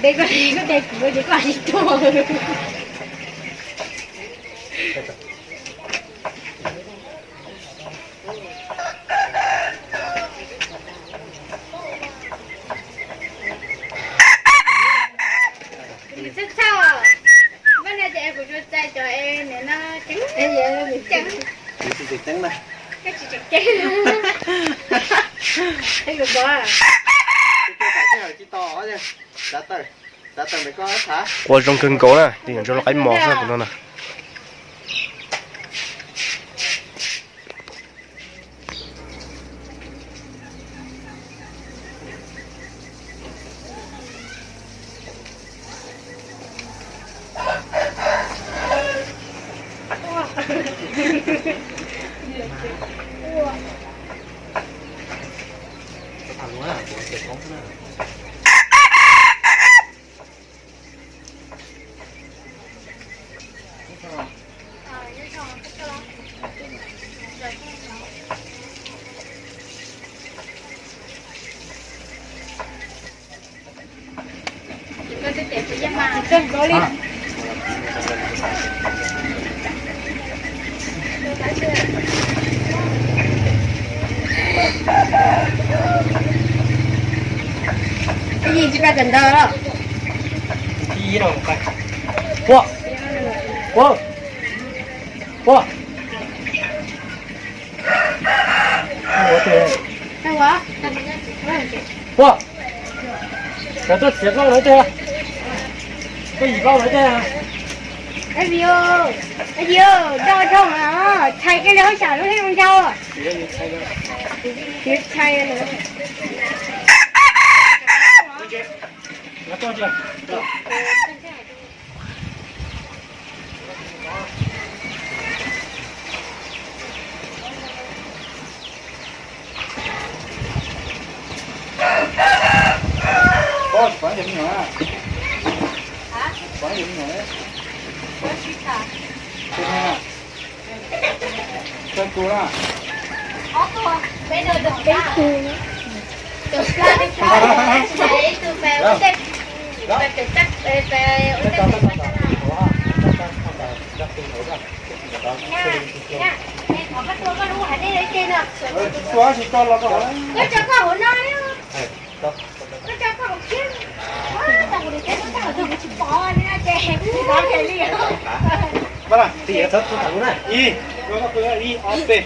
Dej koj, koj tes kuv ces koj tsis tuaj. Txhob txhob, koj niam ces kuv tsuas txais cov es niam no ceev ceev. Koj tsis tseem ceeb. Qua zoo kawg nkaus na, tus nyuam ntsuag loj qaib mos xwb tus no na. Ib yim tsis pab tawm ntawd. Ua, ua, ua. Ua, cov tuaj txiav koj lawv tiag, tuaj yim koj lawv tiag. Ua, ua, doj dhau mas, tshais kiag li hauj sam lub hlwb zoo nraug. Tshais. Tsis tua tsis tau los koj. Koj tso koj hauv no. Koj tso koj hauv kiag. Tau kuv li teb koj tso hauv no kuv tsis pom li no ces kuv tsis pom li. Ib, ib, ob, peb.